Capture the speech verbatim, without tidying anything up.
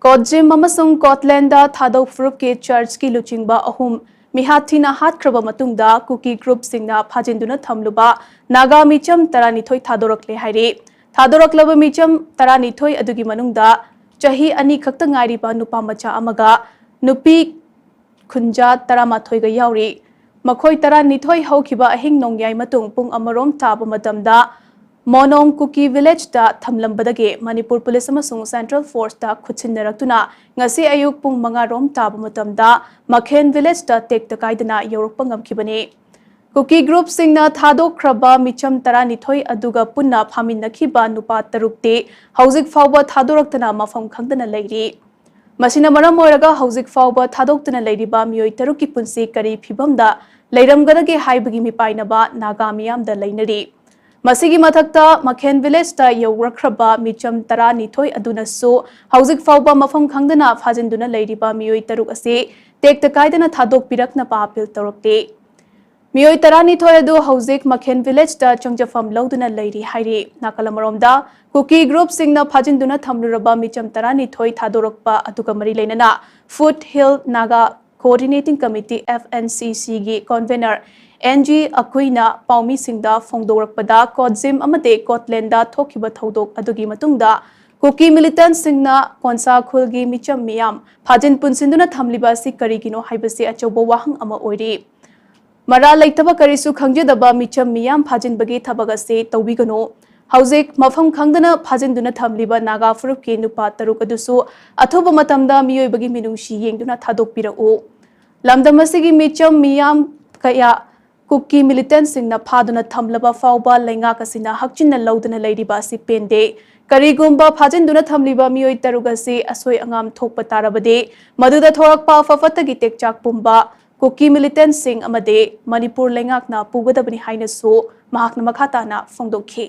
ꯀꯣꯠꯖꯤꯝ ꯑꯃꯁꯨꯡ ꯀꯣꯠꯂꯦꯟꯗ ꯊꯥꯗꯣꯛ ꯐꯨꯔꯨꯞꯀꯤ ꯆꯔꯆꯀꯤ ꯂꯨꯆꯤꯡꯕ ꯑꯍꯨꯝ ꯃꯤꯍꯥꯠ ꯊꯤꯅ ꯍꯥꯠꯈ꯭ꯔꯕ ꯃꯇꯨꯡꯗ ꯀꯨꯀꯤ ꯒ꯭ꯔꯨꯞꯁꯤꯡꯅ ꯐꯥꯖꯤꯟꯗꯨꯅ ꯊꯝꯂꯨꯕ ꯅꯥꯒꯥ ꯃꯤꯆꯝ ꯇꯔꯥꯅꯤꯊꯣꯏ ꯊꯥꯗꯣꯔꯛꯂꯦ ꯍꯥꯏꯔꯤ꯫ ꯊꯥꯗꯣꯔꯛꯂꯕ ꯃꯤꯆꯝ ꯇꯔꯥꯅꯤꯊꯣꯏ ꯑꯗꯨꯒꯤ ꯃꯅꯨꯡꯗ ꯆꯍꯤ ꯑꯅꯤ ꯈꯛꯇ ꯉꯥꯏꯔꯤꯕ ꯅꯨꯄꯥ ꯃꯆꯥ ꯑꯃꯒ ꯅꯨꯄꯤ ꯈꯨꯟꯖꯥ ꯇꯔꯥꯃꯥꯊꯣꯏꯒ ꯌꯥꯎꯔꯤ꯫ ꯃꯈꯣꯏ ꯇꯔꯥꯅꯤꯊꯣꯏ ꯍꯧꯈꯤꯕ ꯑꯍꯤꯡ ꯅꯣꯡꯌꯥꯏ ꯃꯇꯨꯡ ꯄꯨꯡ ꯑꯃꯔꯣꯝ ꯇꯥꯕ ꯃꯇꯝꯗ ꯃꯣꯅꯣꯡ ꯀꯨꯀꯤ ꯚꯤꯂꯦꯖꯇ ꯊꯝꯂꯝꯕꯗꯒꯤ ꯃꯅꯤꯄꯨꯔ ꯄꯨꯂꯤꯁ ꯑꯃꯁꯨꯡ ꯁꯦꯟꯇ꯭ꯔꯦꯜ ꯐꯣꯔꯁꯇ ꯈꯨꯠꯁꯤꯟꯅꯔꯛꯇꯨꯅ ꯉꯁꯤ ꯑꯌꯨꯛ ꯄꯨꯡ ꯃꯉꯥ ꯔꯣꯝ ꯇꯥꯕ ꯃꯇꯝꯗ ꯃꯈꯦꯟ ꯚꯤꯂꯦꯖꯇ ꯇꯦꯛꯇ ꯀꯥꯏꯗꯅ ꯌꯧꯔꯛꯄ ꯉꯝꯈꯤꯕꯅꯤ꯫ ꯀꯨꯀꯤ ꯒ꯭ꯔꯨꯞꯁꯤꯡꯅ ꯊꯥꯗꯣꯛꯈ꯭ꯔꯕ ꯃꯤꯆꯝ ꯇꯔꯥꯅꯤꯊꯣꯏ ꯑꯗꯨꯒ ꯄꯨꯟꯅ ꯐꯥꯃꯤꯟꯅꯈꯤꯕ ꯅꯨꯄꯥ ꯇꯔꯨꯛꯇꯤ ꯍꯧꯖꯤꯛ ꯐꯥꯎꯕ ꯊꯥꯗꯣꯔꯛꯇꯅ ꯃꯐꯝ ꯈꯪꯗꯅ ꯂꯩꯔꯤ꯫ ꯃꯁꯤꯅ ꯃꯔꯝ ꯑꯣꯏꯔꯒ ꯍꯧꯖꯤꯛ ꯐꯥꯎꯕ ꯊꯥꯗꯣꯛꯇꯨꯅ ꯂꯩꯔꯤꯕ ꯃꯤꯑꯣꯏ ꯇꯔꯨꯛꯀꯤ ꯄꯨꯟꯁꯤ ꯀꯔꯤ ꯐꯤꯕꯝꯗ ꯂꯩꯔꯝꯒꯗꯒꯦ ꯍꯥꯏꯕꯒꯤ ꯃꯤꯄꯥꯏꯅꯕ ꯅꯥꯒꯥ ꯃꯤꯌꯥꯝꯗ ꯂꯩꯅꯔꯤ꯫ ꯃꯁꯤꯒꯤ ꯃꯊꯛꯇ ꯃꯈꯦꯟ ꯚꯤꯂꯦꯖꯇ ꯌꯧꯔꯛꯈ꯭ꯔꯕ ꯃꯤꯆꯝ ꯇꯔꯥꯅꯤꯊꯣꯏ ꯑꯗꯨꯅꯁꯨ ꯍꯧꯖꯤꯛ ꯐꯥꯎꯕ ꯃꯐꯝ ꯈꯪꯗꯅ ꯐꯥꯖꯤꯟꯗꯨꯅ ꯂꯩꯔꯤꯕ ꯃꯤꯑꯣꯏ ꯇꯔꯨꯛ ꯑꯁꯤ ꯇꯦꯛꯇ ꯀꯥꯏꯗꯅ ꯊꯥꯗꯣꯛꯄꯤꯔꯛꯅꯕ ꯑꯄꯤꯜ ꯇꯧꯔꯛꯂꯤ꯫ ꯃꯤꯑꯣꯏ ꯇꯔꯥꯅꯤꯊꯣꯏ ꯑꯗꯨ ꯍꯧꯖꯤꯛ ꯃꯈꯦꯟ ꯚꯤꯂꯦꯖꯇ ꯆꯪꯖꯐꯝ ꯂꯧꯗꯨꯅ ꯂꯩꯔꯤ ꯍꯥꯏꯔꯤ꯫ ꯅꯥꯀꯜ ꯑꯃꯔꯣꯝꯗ ꯀꯨꯀꯤ ꯒ꯭ꯔꯨꯞꯁꯤꯡꯅ ꯐꯥꯖꯤꯟꯗꯨꯅ ꯊꯝꯂꯨꯔꯕ ꯃꯤꯆꯝ ꯇꯔꯥꯅꯤꯊꯣꯏ ꯊꯥꯗꯣꯔꯛꯄ ꯑꯗꯨꯒ ꯃꯔꯤ ꯂꯩꯅꯅ foot hill Naga coordinating committee, F N C C, ꯒꯤ ꯀꯣꯟꯚꯦꯅꯔ ꯑꯦꯟ ꯖꯤ ꯑꯀꯨꯏꯅ ꯄꯥꯎꯃꯤꯁꯤꯡꯗ ꯐꯣꯡꯗꯣꯔꯛꯄꯗ ꯀꯣꯠꯖꯤꯝ ꯑꯃꯗꯤ ꯀꯣꯠꯂꯦꯟꯗ ꯊꯣꯛꯈꯤꯕ ꯊꯧꯗꯣꯛ ꯑꯗꯨꯒꯤ ꯃꯇꯨꯡꯗ ꯀꯨꯀꯤ ꯃꯤꯂꯤꯇꯦꯟꯠꯁꯤꯡꯅ ꯀꯣꯟꯁꯥ ꯈꯨꯜꯒꯤ ꯃꯤꯆꯝ ꯃꯤꯌꯥꯝ ꯐꯥꯖꯤꯟ ꯄꯨꯟꯁꯤꯟꯗꯨꯅ ꯊꯝꯂꯤꯕ ꯑꯁꯤ ꯀꯔꯤꯒꯤꯅꯣ ꯍꯥꯏꯕꯁꯤ ꯑꯆꯧꯕ ꯋꯥꯍꯪ ꯑꯃ ꯑꯣꯏꯔꯤ꯫ ꯃꯔꯥꯜ ꯂꯩꯇꯕ ꯀꯔꯤꯁꯨ ꯈꯪꯖꯗꯕ ꯃꯤꯆꯝ ꯃꯤꯌꯥꯝ ꯐꯥꯖꯤꯟꯕꯒꯤ ꯊꯕꯛ ꯑꯁꯤ ꯇꯧꯕꯤꯒꯅꯨ꯫ ꯍꯧꯖꯤꯛ ꯃꯐꯝ ꯈꯪꯗꯅ ꯐꯥꯖꯤꯟꯗꯨꯅ ꯊꯝꯂꯤꯕ ꯅꯥꯒꯥ ꯐꯨꯔꯨꯞꯀꯤ ꯅꯨꯄꯥ ꯇꯔꯨꯛ ꯑꯗꯨꯁꯨ ꯑꯊꯨꯕ ꯃꯇꯝꯗ ꯃꯤꯑꯣꯏꯕꯒꯤ ꯃꯤꯅꯨꯡꯁꯤ ꯌꯦꯡꯗꯨꯅ ꯊꯥꯗꯣꯛꯄꯤꯔꯛꯎ꯫ ꯂꯝꯗꯝ ꯑꯁꯤꯒꯤ ꯃꯤꯆꯝ ꯃꯤꯌꯥꯝ ꯀꯌꯥ ꯀꯨꯀꯤ ꯃꯤꯂꯤꯇꯦꯟꯠꯁꯤꯡꯅ ꯐꯥꯗꯨꯅ ꯊꯝꯂꯕ ꯐꯥꯎꯕ ꯂꯩꯉꯥꯛ ꯑꯁꯤꯅ ꯍꯛꯆꯤꯟꯅ ꯂꯧꯗꯨꯅ ꯂꯩꯔꯤꯕ ꯑꯁꯤ ꯄꯦꯟꯗꯦ꯫ ꯀꯔꯤꯒꯨꯝꯕ ꯐꯥꯖꯤꯟꯗꯨꯅ ꯊꯝꯂꯤꯕ ꯃꯤꯑꯣꯏ ꯇꯔꯨꯛ ꯑꯁꯤ ꯑꯁꯣꯏ ꯑꯉꯥꯝ ꯊꯣꯛꯄ ꯇꯥꯔꯕꯗꯤ ꯃꯗꯨꯗ ꯊꯣꯔꯛꯄ ꯑꯐ ꯐꯠꯇꯒꯤ ꯇꯦꯛꯆꯥꯛ ꯄꯨꯝꯕ ꯀꯨꯀꯤ ꯃꯤꯂꯤꯇꯦꯟꯠꯁꯤꯡ ꯑꯃꯗꯤ ꯃꯅꯤꯄꯨꯔ ꯂꯩꯉꯥꯛꯅ ꯄꯨꯒꯗꯕꯅꯤ ꯍꯥꯏꯅꯁꯨ ꯃꯍꯥꯛꯅ ꯃꯈꯥ ꯇꯥꯅ ꯐꯣꯡꯗꯣꯛꯈꯤ꯫